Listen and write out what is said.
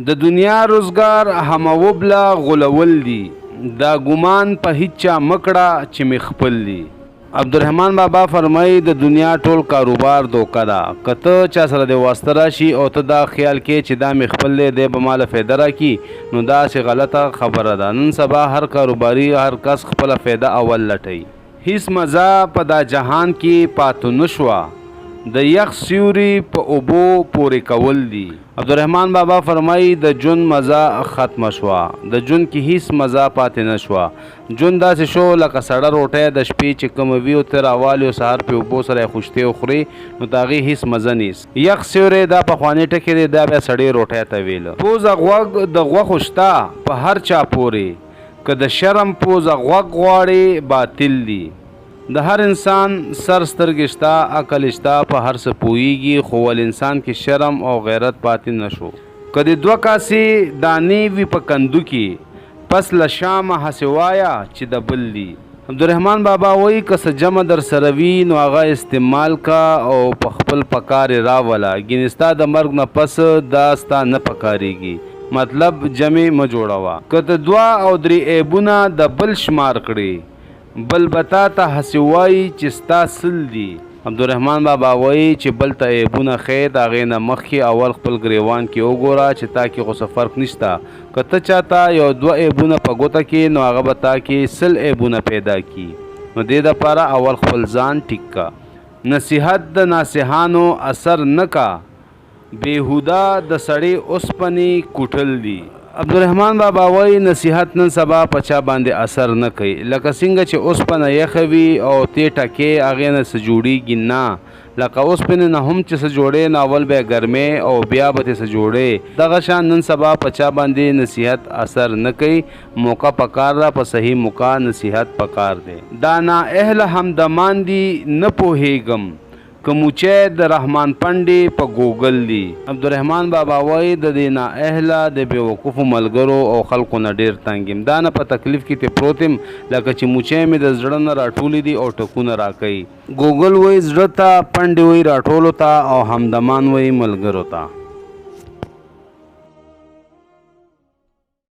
د دنیا روزګار همه وبله غولول دي، دا ګمان په هیچا مه کړه چې مې خپل دي. عبدالرحمن بابا فرمایي، د دنیا ټول کاروبار دوکه ده. که ته چا سره د واسطه راشي او ته دا خیال کې چې دا مې خپل دی، دی به ماله فایده راکړي، نو دا هسې غلطه خبره ده. نن سبا هر کاروباري، هر کس خپله فایده اول لټوي. هیڅ مزه په دا جهان کې پاتو نه شوه، د یخ سیوري په اوبو پورې کول دي. عبدالرحمن بابا فرمایي، د ژوند مزه ختمه شوه، د ژوند کې هیڅ مزه پاتې نه شوه. ژوند داسې شو لکه سړه روټۍ د شپې چې کومه وي او ته راوالې او سهار پې اوبو سره یې خوشتې وخورې، نو د هغې هیڅ مزه نیست. یخ سیوری دا پخوانی ټکی دی، دا بیا سړې روټۍ ته ویل. پوزه غوږ د غوښو شته په هر چا پورې، که د شرم پوزه غوږ غواړې باطل دي. د هر انسان سر سترګې شته، عقل شته، په هر څه پوهیږي، خو ول انسان کې شرم او غیرت پاتې نه شو. که د دوه کاسې دانې وي په کندو کې، پس له شامه هسې وایه چې د بل دي. عبدالرحمن بابا وایي، که څه جمع در سره وي نو هغه استعمال کا او په خپل پکار یې راوله، ګینې ستا د مرګ نه پس دا ستا نه پکارېږي، مطلب جمع مه جوړوه. که ته دوه او درې عیبونه د بل شمار کړې، بل به تا ته هسې وایي چې ستا سل دي. عبدالرحمن بابا وایي چې بل ته عیبونه ښیې، د هغې نه مخکې اول خپل ګریوان کې وګوره چې تا کې خو څه فرق نشته. که ته چاته یو دوه عیبونه په ګوته کې، نو هغه به تا کې 100 عیبونه پیدا کړي، نو دې دپاره اول خپل ځان ټیک کا. نصیحت د ناصحانو اثر نه کا، بېهوده د سړې اوسپنې کوټل دي. عبدالرحمن بابا وایي، نصیحت نن سبا په چا باندې اثر نه کوي، لکه څنګه چې اوسپنه یخه وي او تې ټکې هغې نه څه جوړیږي نه، لکه اوسپنې نه هم چې څه جوړې نو اول به یې ګرمې او بیا به ترې څه جوړې، دغه شان نن سبا په چا باندې نصیحت اثر نه کوي. موقع پکار ده، په صحیح موقع نصیحت پکار دی. دا نا اهله همدمان دي نه پوهېږم که موچی د رحمان پنډې په ګوګل دي. عبدالرحمن بابا وایي، د دې نا اهله د بې وقوفو ملګرو او خلکو نه ډېر تنګ یم، دا نه په تکلیف کې ترې پروت یم لکه چې موچی مې د زړه نه راټولې دي او ټکونه راکوي. ګوګل وایي زړه ته، پنډې وایي راټولو ته او همدمان وایي ملګرو ته.